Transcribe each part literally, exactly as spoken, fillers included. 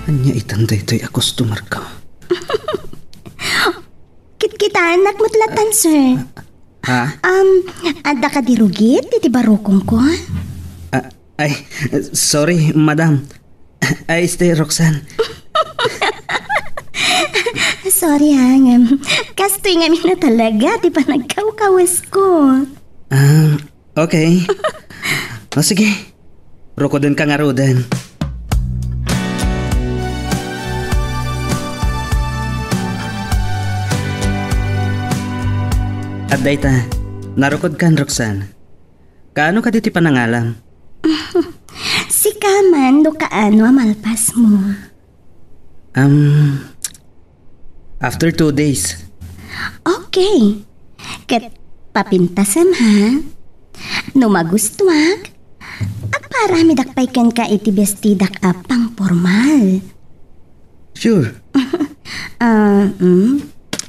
Ania itan daytoy a customer ka? Kitkitaennak met latta, sir. Ha? Um, adda kadi rugit iti barukongko? Ah, ay, sorry, madam. Ay, este, Roxanne. Sorry, ha, ngem kastoy ngamin a talaga ti panagkawkawasko. Ah, okay. O, sige. Rukodenka ngaruden. Adda ita, narukodkan, Roxanne. Kaano kadi ti panangalam? Sika man no kaano a malpasmo. Um, after two days. Okay. Ket papintasem, ha? No magustuak, agparamidak pay kenka iti bestidak a pangpormal. Sure. Ah, mm.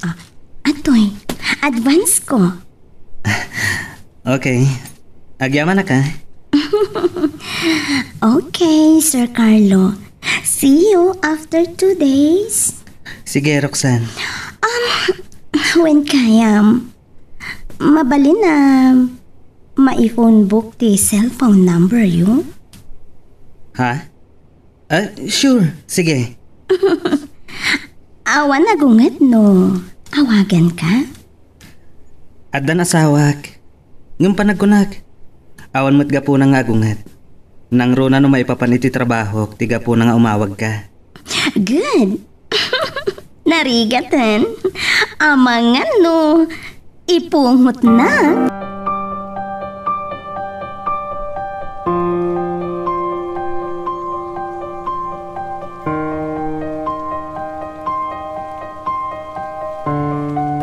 Ah, atoy, advance ko. Okay. Agyamanak, ha? Okay, Sir Carlo. See you after two days. Sige, Roxanne. Um, wen kayam, mabalin a mai-phone book ti cellphone number yo? Ha? Ah, sure. Sige. Awan agunget no awaganka? Addan asawak. Ngem panagkunak, awan met gapuna nga agunget. Nangruna no maipapan iti trabahok ti gapuna nga umawagka. Good. Narigaten. Amangan no ipungotna.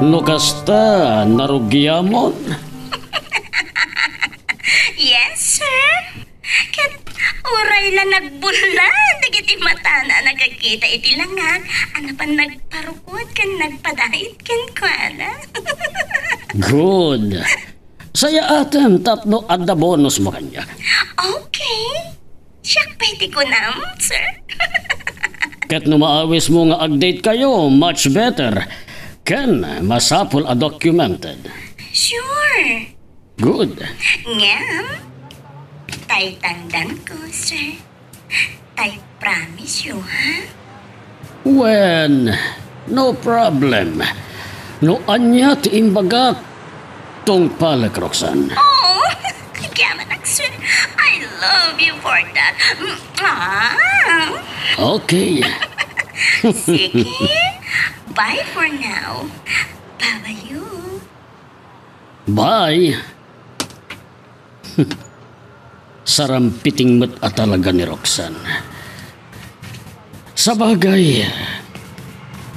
No kasta, narugiamon? Yes, sir. Ket uray la nagbulla dagiti matana a nagkakita iti langag, a napan nagparukod ken nagpadait kenkuana. Good. Sayaatem tapno adda bonusmo kaniak. Okay. Siak pay ti kunam, sir. Ket no maawismo nga ag-date kayo, much better. Ken masapul a documented. Sure. Good. Ngem, tay tangdanko, sir. Tay promise you, ha? Wen, no problem. No ania ti imbagak, tungpalek, Roxanne. Oh, agyamanak, sir. I love you for that. Mwah! Okay. Sige. Bye for now. Bye-bye you. Bye. Sarampiting met a talaga ni Roxanne. Sabagay,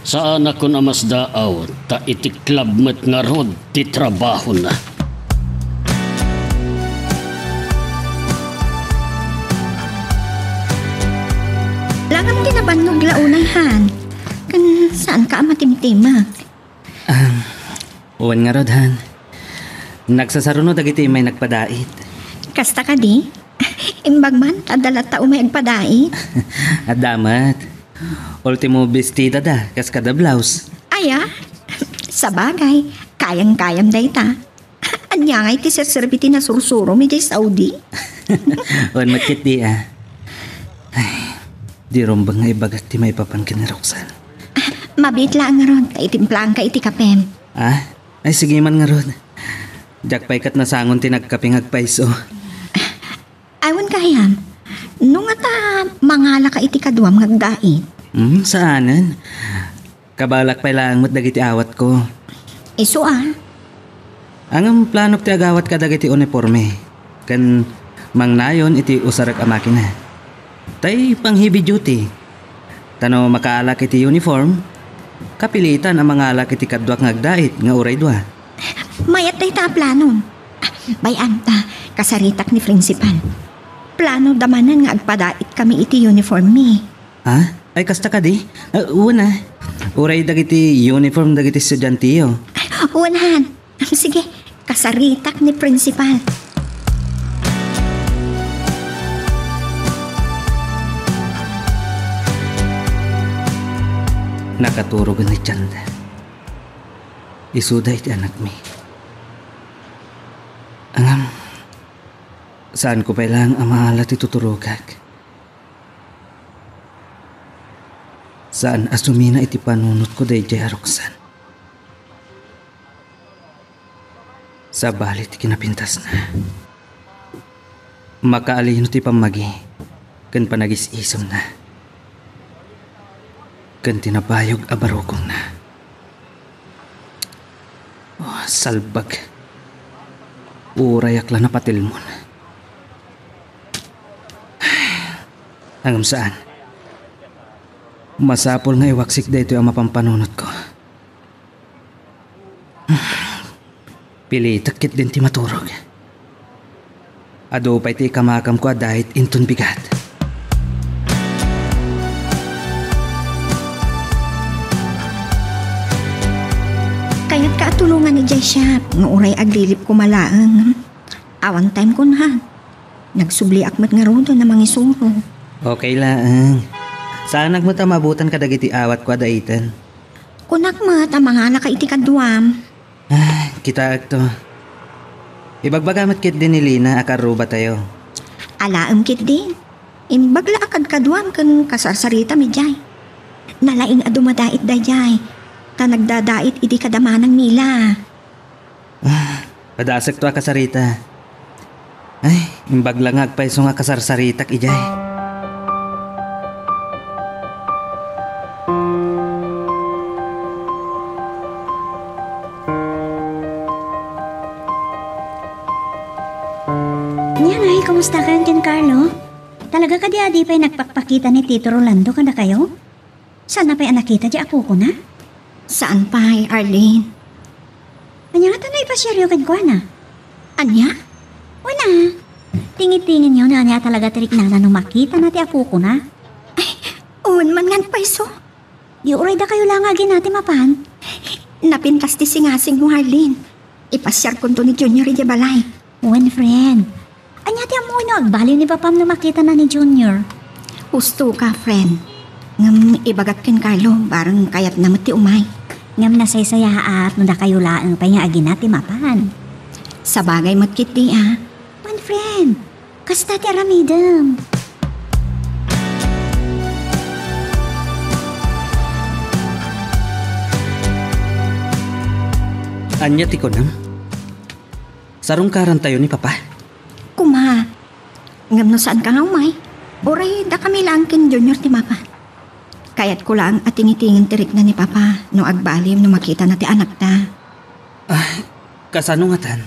saanakon a masdaaw ta iti club met ngarud ti trabahona. Langam ti nabannog la unay, Han. Ken saanka a matimtimek. Ah, wen ngarud, Han. Nagsasaruno dagiti immay nagpadait. Kasta kadi? Imbag man, adda latta umay agpadait? Adda met. Ultimo bestidada, kas kada blouse. Aya? Sabagay, kayang-kayam dayta. Ania ngay ti serserbi ti nasursurom idiay Saudi? Wen met ketdi, ah. Ay, di rumbeng nga ibaga ti maipapan ken ni Roxanne. Mabiit laeng ngarud, ta itimplaanka iti kapem. Ah? Ay, sige man ngarud. Diak pay ket nasangon ti nagkape nga agpayso. Ay, wen gayam, no ngata mangalaka iti kaduam nga agdait? Hmm, saanen. Kabaelak pay laeng met dagiti awatko. Isu a? Ngem planok ti agawat kadagiti uniforme, ken mangnayon iti usarek a makina. Tay pang-heavy duty. Ta no makaalak iti uniform, kapilitan a mangalak iti kaduak nga agdait nga uray dua. Mayat dayta a planom. Bay-am ta, kasaritak ni principal. Planoda manen nga agpadait kami iti uniform mi. Ha? Ay, kasta kadi? Ah, wen a. Uray dagiti uniform dagiti estudianteyo. Wen, Han. Sige, kasaritak ni principal. Nakaturogen ni Chanda. Isuda iti anakmi. Ngem, saanko pay laeng a maala ti tuturogak. Saan a sumina iti panunotko daydiay a Roxanne. Sabali ti kinapintasna. Makaalino ti pammagi ken panagis-isemna ken ti nabayog a barukongna. Oh, salbag. Urayak la napatilmon. Ngem saan. Masapul nga iwaksik daytoy a mapanpanunotko. Pilitek ketdin ti maturog. Adu pay ti ikamakamko a diet inton bigat. Kayatka a tulongan idiay shop, nga uray aglilip koma laeng. Awan time kon han. Nagsubliak met ngaruden a mangisuro. Okay laeng. Saanak met a maabutan kadagiti awatko a daiten. Kunak met a mangalaka iti kaduam. Ah, kitaekto. Ibagbaga met ketdi ni Lina a karrubatayo. Alaem ketdin. Imbag la a kadkaduam ken kasarsaritam idiay. Nalaing a dumadaet daydiay. Ta nagdadaet idi kada manang Mila. Ah, padasekto a kasarita. Ay, imbag la nga agpayso nga kasarsaritak idiay. Nia ngay, kumusta kayon ken Carlo? Talaga kadi a di pay nagpakpakita ni Tito Rolando kadakayo? Saan na pay a nakita di apokona? Saan pay, Arlene. Ania ngata no ipasiaryo kenkuana? Ania? Wen a. Tingitingenyo no ania talaga ti riknana no makitana ti apokona. Ay, wen man nga agpayso. Di uray dakayo la nga agina ti mapan? Napintas ti singasingmo, Arlene. Ipasiarkonto ni Junior idiay balay. Wen, friend. Ania ti ammoyo no agbaliw ni papam no makitana ni Junior? Husto ka, friend. Ngem ibagak ken Carlo, bareng kayatna met ti umay. Ngem nasaysayaat no dakayo laeng pay nga agina ti mapan. Sabagay met ketdi a. Wen, friend. Kasta ti aramidem. Ania ti kunam? Sarungkarantayo ni Papa? Kuma, ngem no saanka nga umay, uray dakami laeng ken Junior ti mapan. Kayatko laeng a tingitingen ti rikna ni Papa no agbaliw no makitana ti anakta. Ah, kasano ngatan?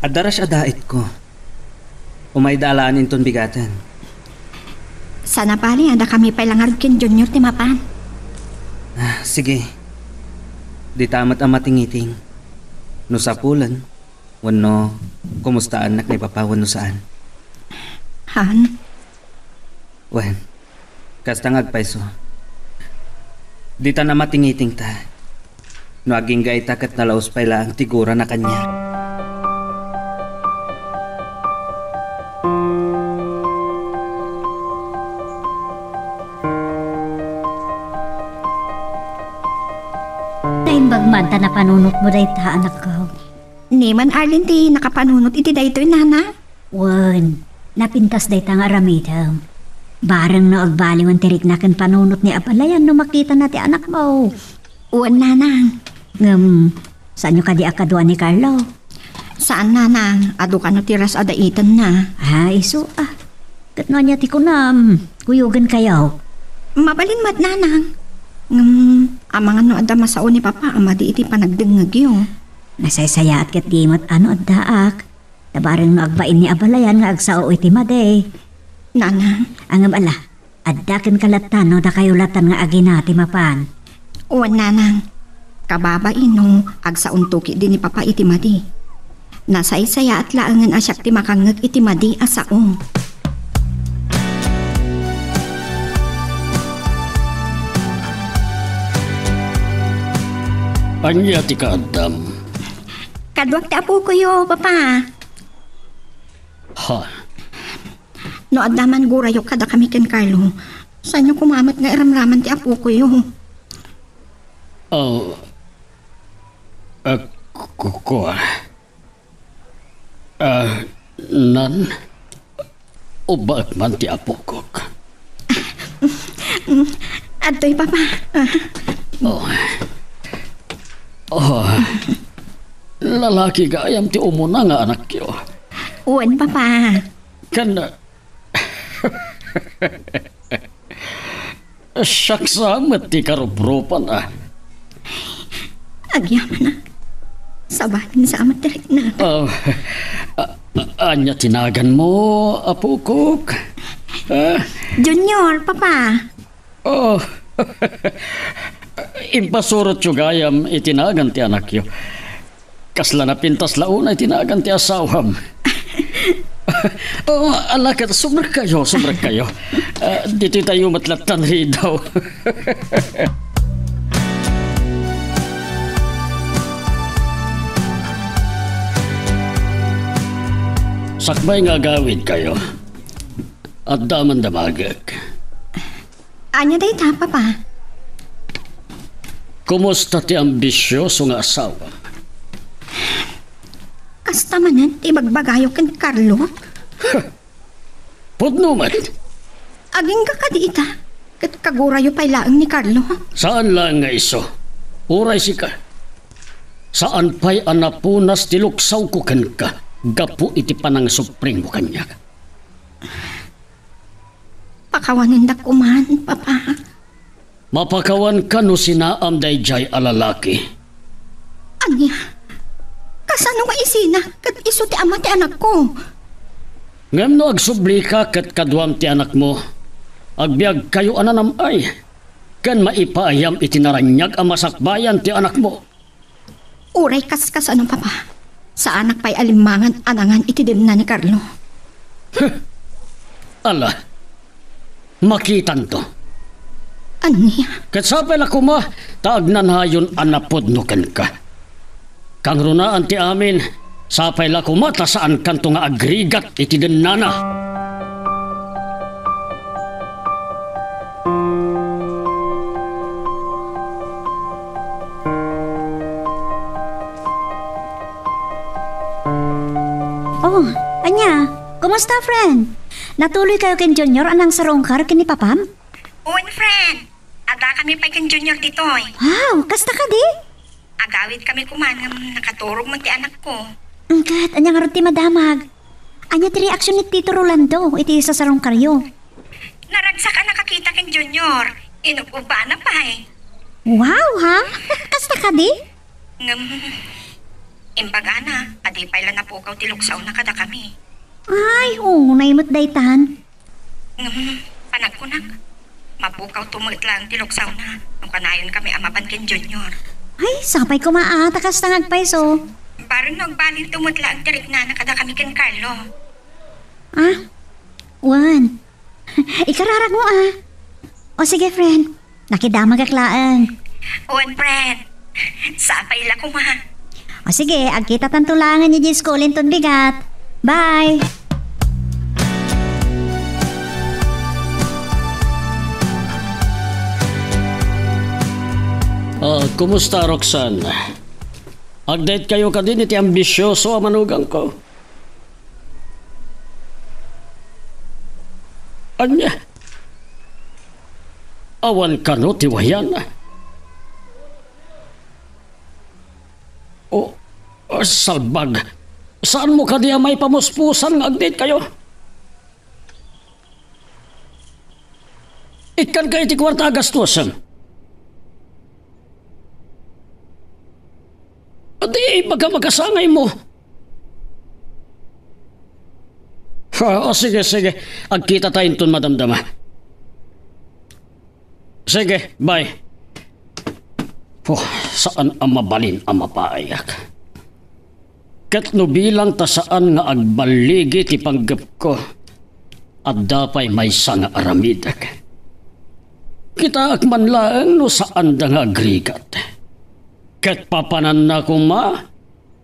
Adda rush a daetko. Umayda alaen inton bigaten. Saan a bali a dakami pay la ngarud ken Junior ti mapan. Ah, sige. Dita met a matingiting. No sapulen, wenno kumustaannak ni Papa wenno saan. Han? Wen, kasta nga agpayso. Dita a matingitingta. No agingga ita ket nalaus pay laeng ti gurana kaniak. Naimbag man ta napanunotmo dayta, anakko. Ni man Arlene ti nakapanunot iti daytoy, Nana? Wen, napintas dayta nga aramidem. Bareng no agbaliwen ti rikna ken panunot ni abalayan no makitana ti anakmo. Wen, Nanang. Ngem, saanyo kadi a kadua ni Carlo? Saan, Nanang. Adu kano ti rush a daitenna. Ah, isu a. Ket no ania ti kunam, kuyogenkayo. Mabalin met, Nanang. Ngem, amangan no adda masao ni Papa a madi iti panagdengngegyo. Nasaysayaat ketdi met a no addaak. Ta bareng no agbain ni abalayan nga agsao iti madi. Nanang. Ngem ala, adda kenka latta no dakayo latan nga agina ti mapan. Wen, Nanang. Kababain no agsaonto ketdi ni Papa iti madi. Nasaysayaat laengen a siak ti makangngeg iti madi a sao. Ania ti kaaddam? Kaduak ti apokoyo, Papa. Ha? No adda man gurayo kadakami ken Carlo, saanyo koma met nga iramraman ti apokoyo. Oh, ah, ku-, kua. Ah, nan, ubbaek man ti apokok. Adtoy, Papa. Ah. Oh. Oh. Lalaki gayam ti umuna nga anakyo. Wen, Papa. Kan, Siak sa met ti karuprupan, ah. Agyamanak. Sabalin sa met ti rikna. Ah, a-, a-, ania ti naganmo, apokok? Ah? Junior, Papa. Oh. Impasurotyo gayam iti nagan ti anakyo. Kasla napintas la unay ti nagan ti asawam. Oh, ala ket, sumrekkayo, sumrekkayo. Ah, ditoy tayo met lattan ridaw. Sakbay nga agawidkayo, adda man damagek. Ania dayta, Papa? Kumusta ti ambisioso nga asawa? Kasta manen ti ibagbagayo ken Carlo? Pudno met. Agingga kadi ita, ket kagurayo pay laeng ni Carlo. Saan laeng nga isu. Uray sika. Saan pay a napunas ti luksawko kenka gapu iti panangsuprimo kaniak. Pakawanendak koman, Papa. Mapakawanka no sinaam daydiay a lalaki. Ania? Kasano nga isina ket isu ti ama ti anakko? Ngem no agsublika ket kaduam ti anakmo, agbiagkayo a nanam-ay, ken maipaayam iti naraniag a masakbayan ti anakmo. Uray kaskasano, Papa, saanak pay a limmangan a nangan iti denna ni Carlo. Ala, makitanto. Ania? Ket sapay la koma ta agnanayon a napudno kenka. Kangrunaan ti amin, sapay la koma ta saankanto nga agrigat iti dennana. Oh, ania? Kumusta, friend? Natuloy kayo ken Junior a nangsarungkar ken ni Papam? Wen, friend. Adda kami pay ken Junior ditoy. Wow, kasta kadi? Agawid kami koman ngem nakaturog met ti anakko. Ket, ania ngarud ti madamag? Ania ti reaksion ni Tito Rolando iti sasarungkaryo? Naragsak a nakakita ken Junior. Inub-ubbana pay. Wow, ha? Kasta kadi? Ngem, imbagana a di pay la napukaw ti luksawna kadakami. Ay, unay met daytan. Ngem, panagkunak, mapukawto met laeng ti luksawna no kanayonkami a mapan ken Junior. Ay, sapay koma a ta kasta nga agpayso. Bareng no agbalinto met laeng ti riknana kadakami ken Carlo. Ah? Wen. Ikararagmo, ah. O sige, friend. Nakidamagak laeng. Wen, friend. Sapay la koma. O sige, agkitatanto laengen idiay school inton bigat. Bye! Ah, kumusta, Roxanne? Agdaytkayo kadin iti ambisioso a manugangko? Ania? Awan kano ti wayan? O, o, salbag. Saanmo kadi a maipamuspusan nga agdaytkayo? Ikkanka iti kuarta a gastusen. Adi, baka makasangaymo. Ah, o, sige, sige. Agkita tayo inton madamdama. Sige, bye. Oh, saan a mabalin a mapayak. Ket no bilang ta saan nga agballigi ti panggepko, adda pay maysa nga aramidek. Kitaek man laeng no saanda nga agrigat. Ket papananna koma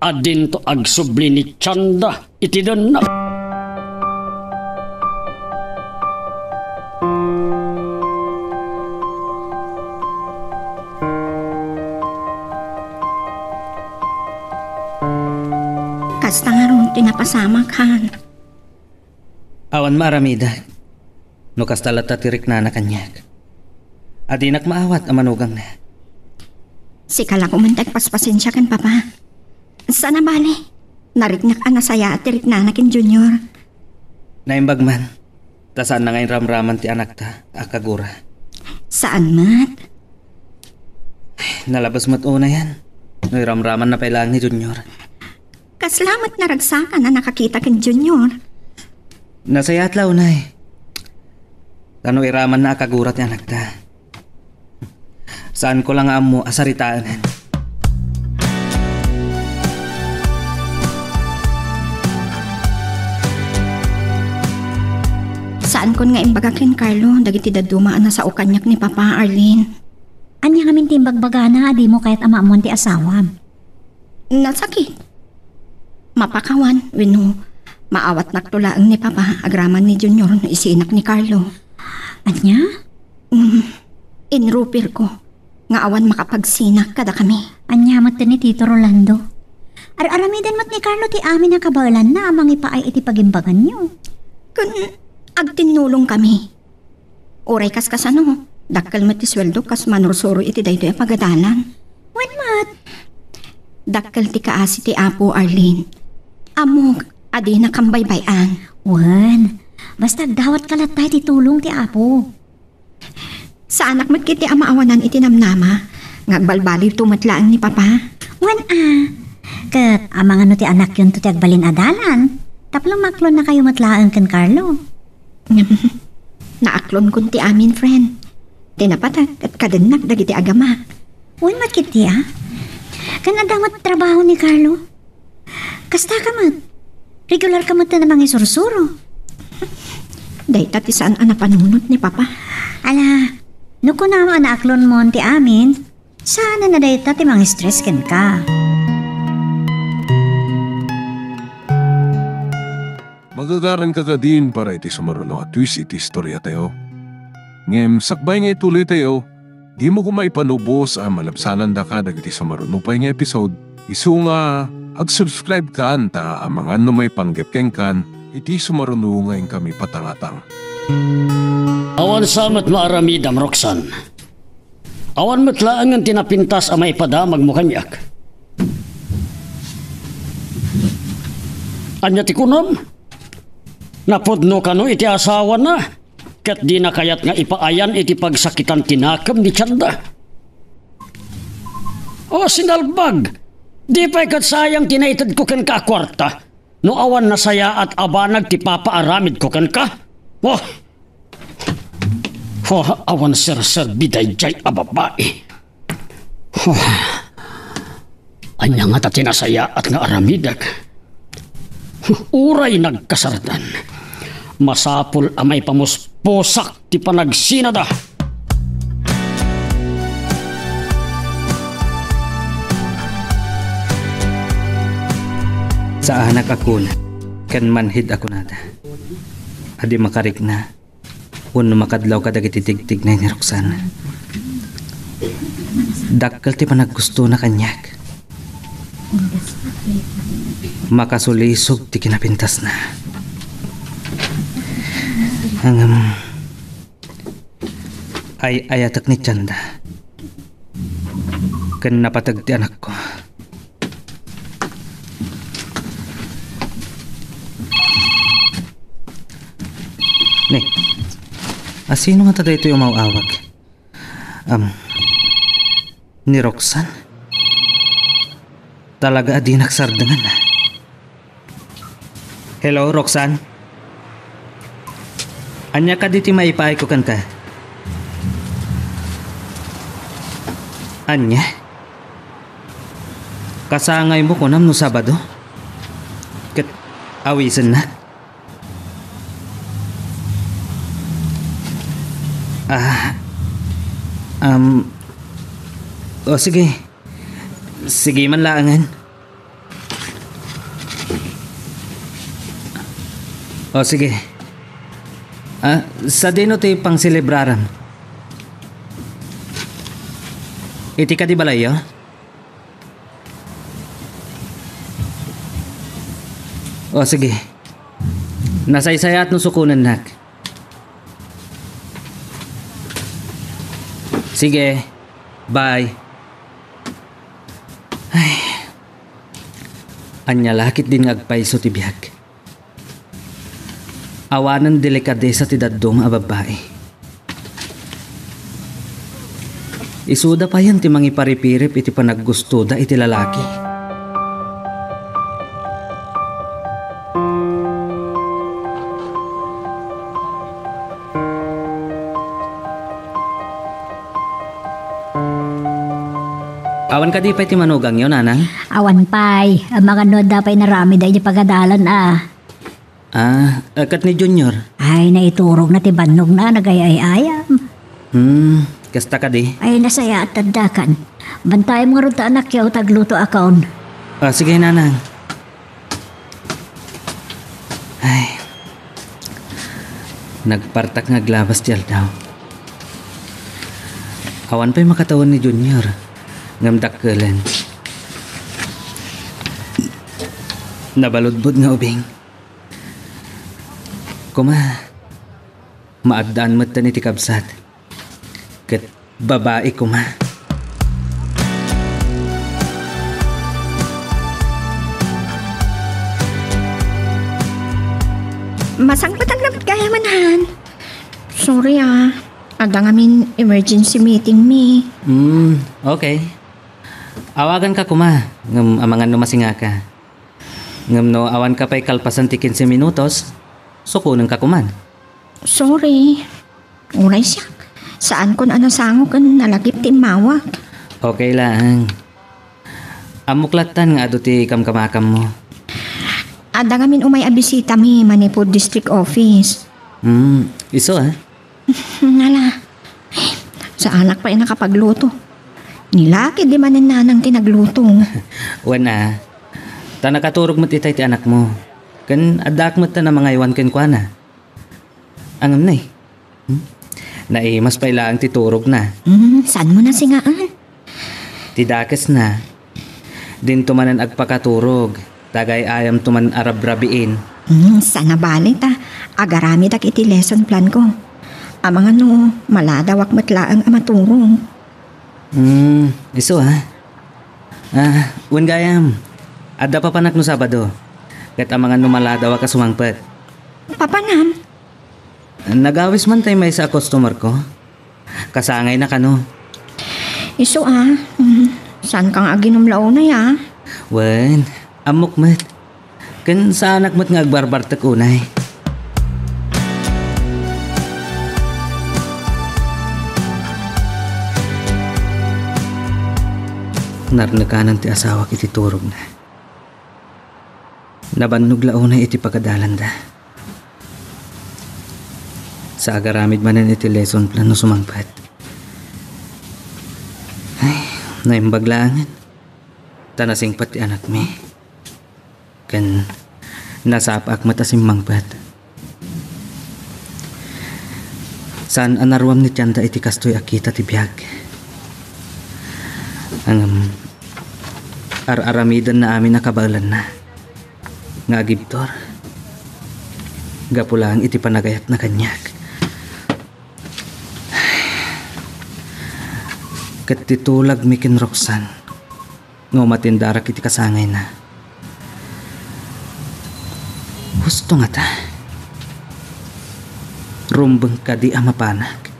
a dinto agsubli ni Chanda iti denna. Kasta ngarud ti napasamak, Han. Awan maaramidak. No kasta latta ti riknana kaniak, adinak maawat a manugangna. Sika la koman ti agpaspasensia ken Papa. Saan a bale, nariknak a nasayaat ti riknana ken Junior. Naimbag man, ta saanna nga iramraman ti anakta a kagura. Saan met? Nalabes met unayan no iramramanna pay laeng ni Junior. Kasla met naragsakan a nakakita ken Junior. Nasayaat la unay. Ta no iramanna a kagura ti anakta, saanko la nga ammo a saritaenen. Saankon nga imbaga ken Carlo dagiti dadduma a nasao kaniak ni Papa, Arlene. Ania ngamin ti imbagbagana a dimo kayat a maammuan ti asawam? Nasakit. Mapakawan wenno maawatnakto laeng ni Papa agraman ni Junior no isinak ni Carlo. Ania? Mm, inrupirko nga awan makapagsinak kadakami. Ania met ni Tito Rolando? Ar-aramiden met ni Carlo ti amin a kabaelanna a mangipaay iti pagimbaganyo. Ken agtinnulongkami. Uray kaskasano, dakkel met ti sueldo kas manursuro iti daytoy a pagadalan. Wen met. Dakkel ti kaasi ti Apo, Arlene. Ammok a dinakam baybay-an. Wen, basta agdawatka latta iti tulong ti Apo. Saanak met ketdi a maawanan iti namnama nga agbalbaliwto met laeng ni Papa. Wen a, ket amangan no ti anakyonto ti agbalin a dalan tapno maklonnakayo met laeng ken Carlo. Ngem, naaklonkon ti amin, friend. Ti napateg ket kadennak dagiti agamak. Wen met ketdi a. Ken adda met trabaho ni Carlo. Kasta ka met. Regular ka met a mangisursuro. Dayta ti saan a napanunot ni Papa. Ala, no kunam a naaklonmon ti amin, saan a dayta ti mangistress kenka. Magagaranka kadin para iti sumaruno a twist iti istoriatayo. Ngem sakbay nga ituloytayo, dimo koma ipanubos a malabsanandaka dagiti sumaruno pay nga episode, isu nga ag-subscribe-kan ta amangan no maipanggep kenkan iti sumaruno nga inkami patangatang. Awan sa met maaramidam, Roxanne. Awan met laengen ti napintas a maipadamagmo kaniak. Ania ti kunam? Napudno kano iti asawana, ket dina kayat nga ipaayan iti pagsakitan ti nakem ni tianda. O, sinalbag! Di pay ket sayang ti naitedko kenka a kuarta no awan nasayaat a banag ti papaaramidko kenka? O, o, awan serserbi daydiay a babai. Huh. Ania ngata ti nasayaat nga aramidek? Huh, uray nagkasartan, masapul a maipamuspusak ti panagsinada. Saanak a kuna ken manhid a kunada a di makarikna wenno makadlaw kadagiti tigtignay ni Roxanne. Dakkel ti panaggustona kaniak. Makasulisog ti kinapintasna. Ngem, ay-ayatek ni tianda ken napateg ti anakko. Ne, asino ngata daytoy umaw-awag? Am, ni Roxanne? Talaga a dinak sardengan. Hello, Roxanne? Ania kadi ti maipaayko kenka? Ania? Kasangaymo kunam no Sabado? Ket awisennak? Ah, um, o sige. Sige man laengen. O, sige. Ah, sadino ti pangselebraram? Iti kadi balayyo? O, sige. Nasaysayaat no sukonennak. Sige. Bye. Ay. Ania la ketdin nga agpayso ti biag. Awanen delikadesa ti dadduma a babbai. Isuda payen ti mangiparipirip iti panaggustoda iti lalaki. Awan kadi pay ti manugangyo, nanang? Awan pay. Amangan no adda pay inaramid daydi pagadalan a. Ah, eh, ket ni Junior? Ay, naiturogna ti bannogna, nagay-ay-ayam. Hmm, kasta kadi? Ay, nasayaat ta addakan. Bantayem ngarud ta anakyo, ta aglutoakon. Ah, sige, nanang. Ay. Nagpartak nga aglabas ti aldaw. Awan pay makatawen ni Junior, ngem dakkelen. Nabaludbod nga ubing. Kuma, maaddaan metten iti kabsat. Ket babai kuma. Masangpetan lamet gayamen, Han. Sorry, ah. Adda ngamin emergency meeting mi. Hmm, okay. Awaganka kuma, ngem amangan no masingaka. Ngem no awanka pay kalpasan ti kinse minutos, sukonenka koman. Sorry. Uray siak. Saankon a nasango ken nalagip ti immawag. Okay laeng. Ammok lattan nga adu ti kamkamakammo. Adda ngamin umay a bisitami manipud district office. Hmm, isu a. Nala. Saanak pay nakapagluto. Ni laki di manen nanang ti nagluto. Wen a. Ta nakaturog met itay ti anakmo. Ken addaak met ta namangaywan kenkuana. Angem ne? Hmm? Naimas pay laeng ti turogna. Hmm, saanmo nasingaan? Ti dakesna, dinto manen agpakaturog, ta agay-ayamto man a rabrabiin. Hmm, saan a bale ta agaramidak iti lesson plan ko. Amangan no, maladawak met laeng a maturog. Hmm, isu a. Ah, wen gayam, adda papanak no Sabado. Ket amangan no maladawak a sumangpet. Papanam? Nagawis man tay maysa a customer ko. Kasangayna kano. Isu a. Hmm, saanka nga aginum la unay a? Wen, ammok met. Ken saanak met nga agbarbartek unay. Narnekanan ti asawak iti turogna. Nabannog la unay iti pagadalanda. Sa agaramid manen iti lesson plan no sumangpet. Ay, naimbag laengen. Ta nasingpet ti anakmi. Ken nasapaak met a simmangpet. Saan a naruam ni Tianda iti kastoy a kita ti biag. Ngem, ar-aramidenna amin a kabaelanna nga agibtur. Gapu laeng iti panagayatna kaniak. Ket ti tulagmi ken Roxanne nga umatendarak iti kasangayna. Husto ngata. Rumbeng kadi a mapanak.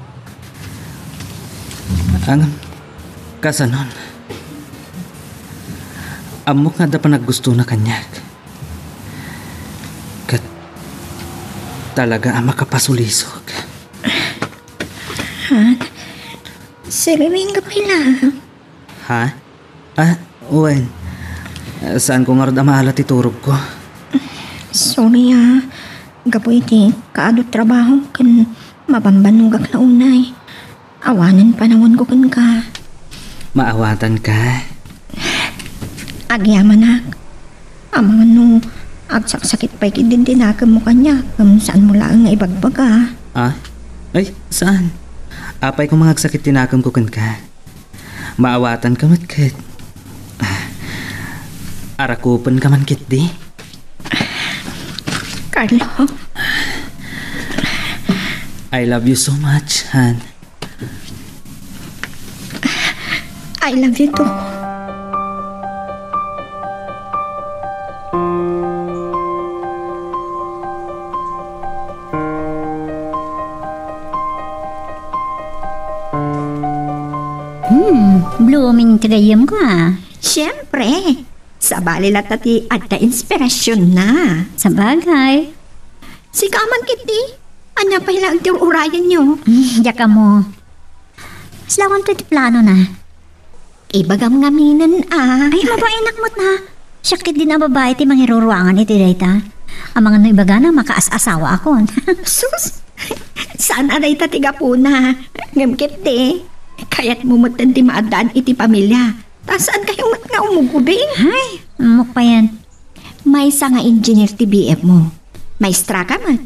Ngem, kasanon? Ammok nga adda panaggustona kaniak. Ket talaga a makapasulisok. Han, siriring ka pay laeng. Ha? Ah, wen. Saanko ngarud a maala ti turogko. Sorry a. Gapu iti kaadu trabaho ken mabambannogak la unay. Awanen panawenko kenka. Maawatanka. Agyamanak. Amangan no agsaksakit pay ketdin ti nakemmo kaniak, ngem saanmo laeng nga ibagbaga. Ah? Ay, saan? Apay koma nga agsakit ti nakemko kenka. Maawatanka met ket, ah, arakupenka man ketdi. Carlo, I love you so much, Han. I love you too. Hmm, blooming ti gayyemko, ah. Siyempre. Sabali latta ti adda inspirasionna. Sabagay. Sika man ketdi, ania pay laeng ti ur-urayenyo? Hmm, diak ammo. Saan ti planona? Ibagam ngaminen, ah. Ay, mabainak met, ha? Siak ketdin a babai ti mangiruruangan iti dayta. Amangan no ibagana, makaas-asawaakon. Sus! Saan a dayta ti gapuna. Ngem ketdi, kayatmo metten ti maaddaan iti pamilia. Ta saankayo met nga umugubing? Ay, ammok payen. Maysa nga engineer ti B F mo. Maestra ka met.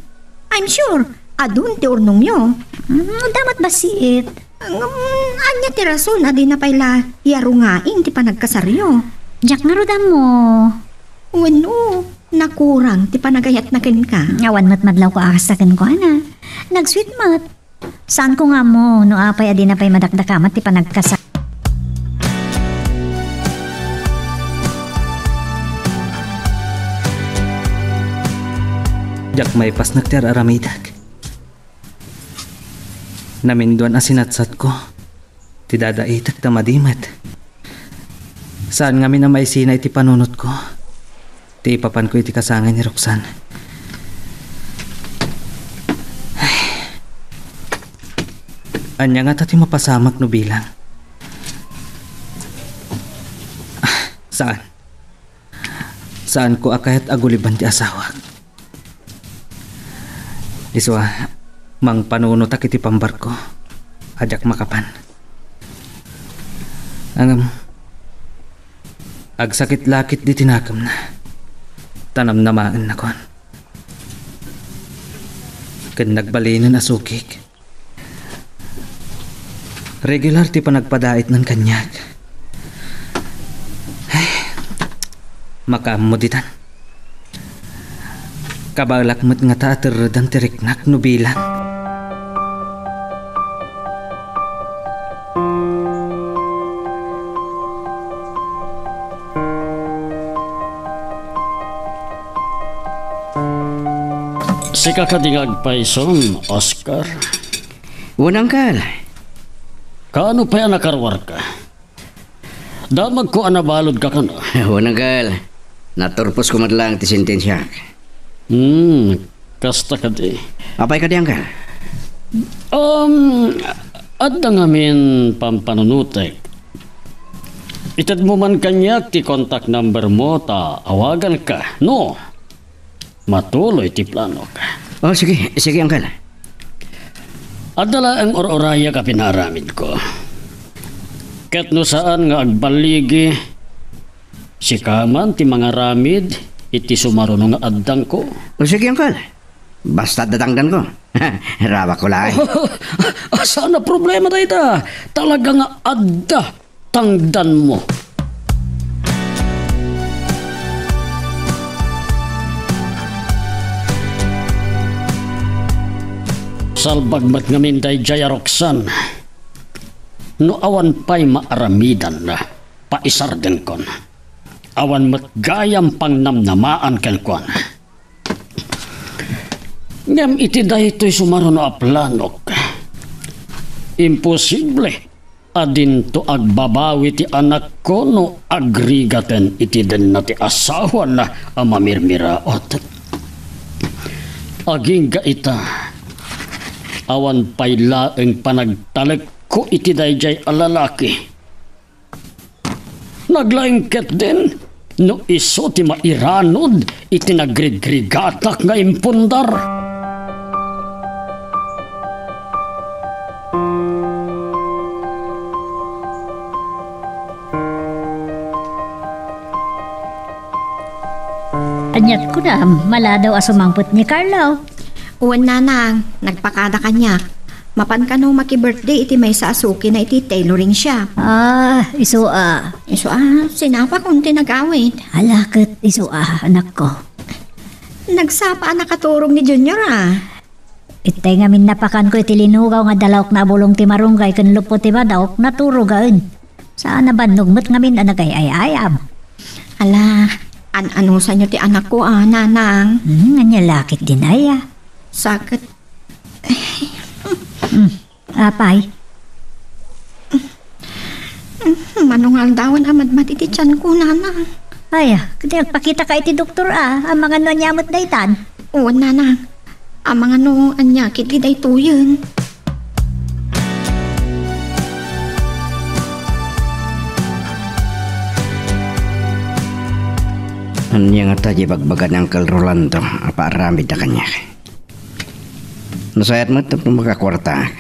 I'm sure, adun ti urnongyo. Hmm, adda met bassit. Ngem, ania ti rason a dina pay la yarungaen ti panagkasaryo? Diak ngarud ammo. Wenno, nakurang ti panagayatna kenka? Awan met madlawko a kasta kenkuana. Nag-sweet met. Saanko nga ammo no apay a dina pay madakdakamat ti panagkasa-. Diak maipasnek ti ar-aramidek. Naminduan a sinatsatko ti dadaitek ta madi met. Saan ngamin a maisina iti panunotko ti ipapanko iti kasangay ni Roxanne. Ay. Ania ngata ti mapasamak no bilang? Ah, saan? Saanko a kayat a guliban ti asawak. Isu a, mangpanunotak iti pambarko a diak makapan. Ngem, agsakit la ketdi ti nakemna, ta namnamaennakon. Ken nagbalinen a sukik. Regular ti panagpadaitnan kaniak. Ay, makaammo ditan. Kabaelak met ngata a terredan ti riknak no bilang. Sika kadi nga agpayson, Oscar? Wen, Uncle. Kaano pay a nakaruarka? Damagko a nabaludka kano? Wen, Uncle. Naturposko met laeng ti sentensiak. Hmm, kasta kadi. Apay kadi, Uncle? Um, adda ngamin pampanunotek. Itedmo man kaniak ti contact number mo ta awaganka, no? Matuloy ti planok. Oh, sige, sige, Uncle. Adda laeng ur-urayak a pinaaramidko. Ket no saan nga agballigi, sika man ti mangaramid iti sumaruno nga addangko. Oh, sige, Uncle. Basta adda tangdanko. Rawakko laeng. Saan a problema dayta. Talaga nga adda tangdanmo. Salbag met ngamin daydiay a Roxanne. No awan pay maaramidanna, paisardenkon. Awan met gayam pangnamnamaan kenkuana. Ngem iti daytoy sumaruno a planok, imposible a dinto agbabawi ti anakko no agrigaten iti denna ti asawana a mamirmiraot. Agingga ita, awan pay laeng panagtalekko iti daydiay a lalaki. Naglaing ketdin no isu ti mairanud iti nagrigrigatak nga impundar. Aniat kunam, maladaw a sumangpet ni Carlo. Wen, nanang, nagpakada kaniak. Mapan kano maki-birthday iti maysa a sukina iti tailoring shop. Ah, isu a. Isu a, sinapakon ti nagawid. Ala ket isu a, anakko. Nagsapa a nakaturog ni Junior, a. Itay ngamin napakanko iti linugaw nga dalawkna a bulong ti marunggay ken luppo ti badaok, naturogen. Saan a bannog met ngamin a nagay-ay-ayab. Ala, an-anusanyo ti anakko, a, nanang? Hmm, ania la ketdin aya? Saket. Hmm. Apay? Mano nga aldawen a madmati ti tianko, nanang. Ay, a, ket agpakitaka iti doktor, a, amangan no ania met daytan. Wen, nanang. Amangan no ania ketdi daytoyen. Ania ngata ti ibagbaga ni Uncle Rolando a paaramidda kaniak? Nasayaat met tapno makakuartaak.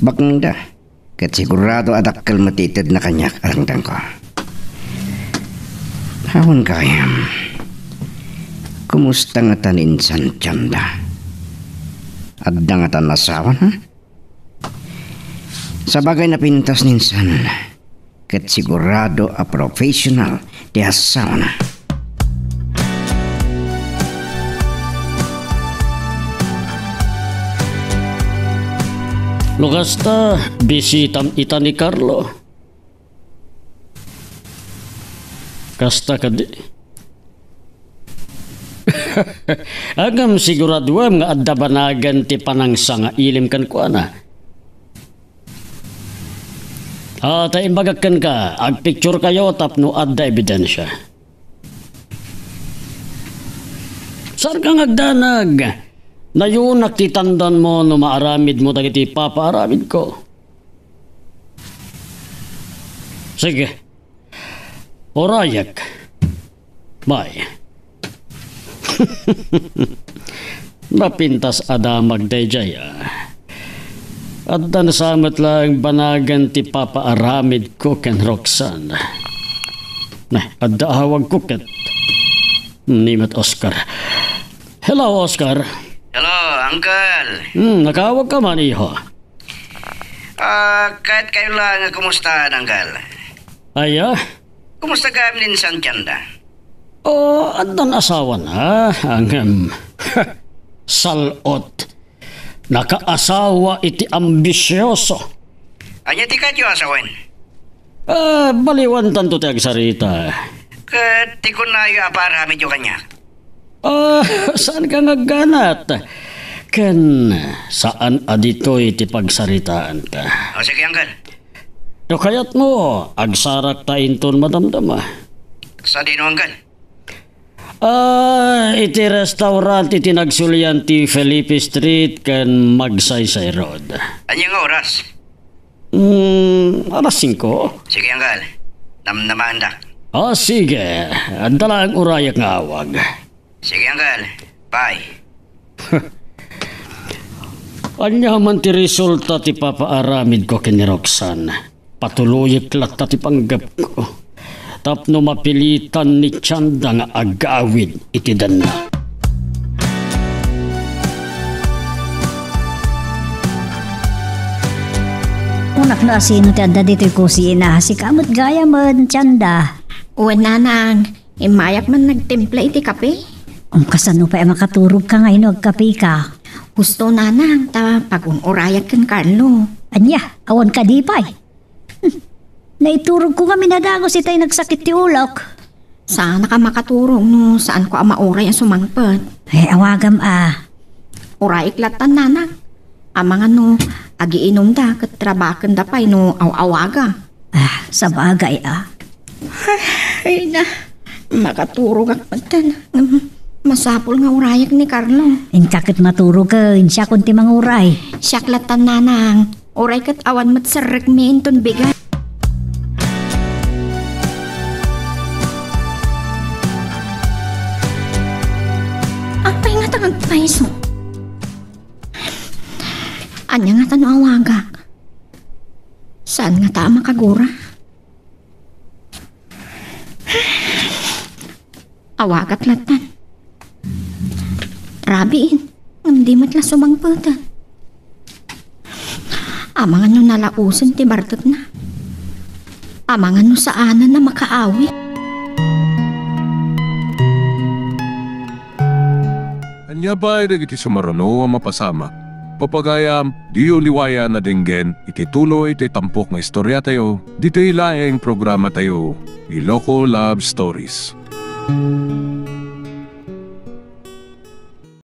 Baknangda, ket sigurado a dakkel met ti itedna kaniak a dangdangko. Awan gayam. Kumusta ngata ni insan ti tianda? Adda ngata asawana? Sabagay, napintas ni insan. Ket sigurado a professional ti asawana. No kasta, bisitam ita ni Carlo. Kasta kadi. Ngem siguraduem nga adda banagen ti panangsangailim kenkuana. A, ta imbagak kenka, agpicturekayo tapno adda ebidensia. Saanka nga agdanag. Nayonak ti tandanmo no maaramidmo dagiti ipapaaramidko. Sige. Urayek. Bye. Napintas a damag daydiay, a. Adda sa met laeng banagen ti ipapaaramidko ken Roxanne. Ne, adda awagko ket ni met Oscar. Hello, Oscar. Hello, Uncle. Hmm, nakaawagka man, iho. A, kayatkayo la nga kumusta, Uncle? Aya? Kumusta gayam ni insan ti tianda? O, addan asawana, ngem, sal-ot. Nakaasawa iti ambisioso. Ania ti kayatyo a sawen? A, baliwantanto ti agsarita. Ket ti kunayo a paaramidyo kaniak? A, saanka nga agganat. Ken saan a ditoy ti pagsaritaanka. O, sige, Uncle. No kayatmo, agsarakta inton madamdama. Sadino, Uncle? A, iti restaurant iti nagsulian ti Felipe Street ken Magsaysay Road. Ania nga oras? Hmm, alas singko. Sige, Uncle. Namnamaandak. A, sige. Adda laeng urayek nga awag. Sige, Uncle. Bye. Ania man ti resulta ti ipapaaramidko ken ni Roxanne, patuloyek latta ti panggepko tapno mapilitan ni tianda nga agawid iti denna. Kunak no asino ti adda ditoy kusina, sika met gayamen, tianda. Wen, nanang. Immayak man nagtimpla iti kape. Um, kasano pay a makaturogka nga inno agkapeka? Husto, nanang, ta pagun-urayak ken Carlo. Ania, awan kadi pay? Hmm. Naiturogko ngamin a dagus itay nagsakit ti ulok. Saanka makaturog no saanko a mauray a sumangpet. Ay, awagam a. Urayek lattan, nanang. Amangan no agiinumda ket rabakenda pay no aw-awaga. A, sabagay a. Ay na, makaturogak metten. Ngem masapul nga urayek ni Carlo. Inka ket maturogen, siakon ti manguray. Siak lattan, nanang. Uray ket awan met serrekmi inton bigat. Apay ngata nga agpayso? Ania ngata no awagak? Saan ngata a makagura? Awagak lattan. Rabiin, ngem di met la sumangpeten. Amangan no nalaosen ti bartekna. Amangan no saanen a makaawit. Ania pay dagiti sumaruno a mapasamak? Papagayam, diyo liwayan a denggen iti tuloy ti tampok nga istoriatayo, ditoy laeng programatayo, Iloko Love Stories.